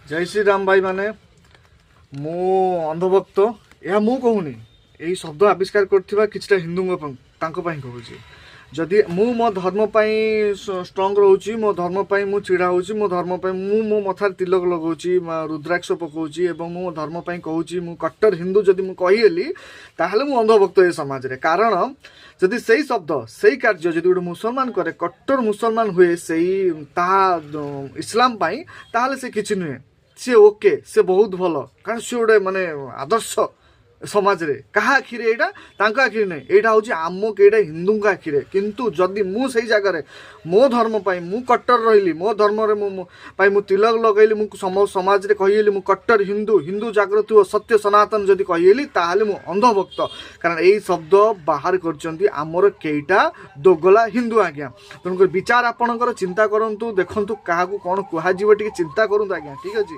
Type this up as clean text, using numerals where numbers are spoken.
ଜୟ ଶ୍ରୀରାମ ଭାଇମାନେ। ମୁଁ ଅନ୍ଧଭକ୍ତ, ଏହା ମୁଁ କହୁନି, ଏଇ ଶବ୍ଦ ଆବିଷ୍କାର କରିଥିବା କିଛିଟା ହିନ୍ଦୁଙ୍କ ତାଙ୍କ ପାଇଁ କହୁଛି। ଯଦି ମୁଁ ମୋ ଧର୍ମ ପାଇଁ ଷ୍ଟ୍ରଙ୍ଗ ରହୁଛି, ମୋ ଧର୍ମ ପାଇଁ ମୁଁ ଛିଡ଼ା ହେଉଛି, ମୋ ଧର୍ମ ପାଇଁ ମୁଁ ମୋ ମଥାରେ ତିଲକ ଲଗାଉଛି, ରୁଦ୍ରାକ୍ଷ ପକାଉଛି ଏବଂ ମୁଁ ମୋ ଧର୍ମ ପାଇଁ କହୁଛି ମୁଁ କଟ୍ଟର ହିନ୍ଦୁ ଯଦି ମୁଁ କହିହେଲି, ତାହେଲେ ମୁଁ ଅନ୍ଧଭକ୍ତ ଏ ସମାଜରେ। କାରଣ ଯଦି ସେଇ ଶବ୍ଦ, ସେଇ କାର୍ଯ୍ୟ ଯଦି ଗୋଟେ ମୁସଲମାନ କରେ, କଟ୍ଟର ମୁସଲମାନ ହୁଏ ସେଇ ତାହା ଇସଲାମ ପାଇଁ, ତାହେଲେ ସେ କିଛି ନୁହେଁ, ସିଏ ଓକେ, ସେ ବହୁତ ଭଲ। କାରଣ ସିଏ ଗୋଟେ ମାନେ ଆଦର୍ଶ ସମାଜରେ। କାହା ଆଖିରେ ଏଇଟା? ତାଙ୍କ ଆଖିରେ ନୁହେଁ, ଏଇଟା ହେଉଛି ଆମ କେଇଟା ହିନ୍ଦୁଙ୍କ ଆଖିରେ। କିନ୍ତୁ ଯଦି ମୁଁ ସେଇ ଜାଗାରେ ମୋ ଧର୍ମ ପାଇଁ ମୁଁ କଟ୍ଟର ରହିଲି, ମୋ ଧର୍ମରେ ମୁଁ ପାଇଁ ମୁଁ ତିଲକ ଲଗାଇଲି, ମୁଁ ସମାଜରେ କହିଲି ମୁଁ କଟ୍ଟର ହିନ୍ଦୁ, ହିନ୍ଦୁ ଜାଗ୍ରତ ଓ ସତ୍ୟ ସନାତନ ଯଦି କହିଲି, ତାହେଲେ ମୁଁ ଅନ୍ଧଭକ୍ତ। କାରଣ ଏଇ ଶବ୍ଦ ବାହାର କରିଛନ୍ତି ଆମର କେଇଟା ଦୋଗଲା ହିନ୍ଦୁ ଆଜ୍ଞା। ତେଣୁକରି ବିଚାର ଆପଣଙ୍କର, ଚିନ୍ତା କରନ୍ତୁ, ଦେଖନ୍ତୁ କାହାକୁ କ'ଣ କୁହାଯିବ, ଟିକେ ଚିନ୍ତା କରନ୍ତୁ ଆଜ୍ଞା। ଠିକ୍ ଅଛି।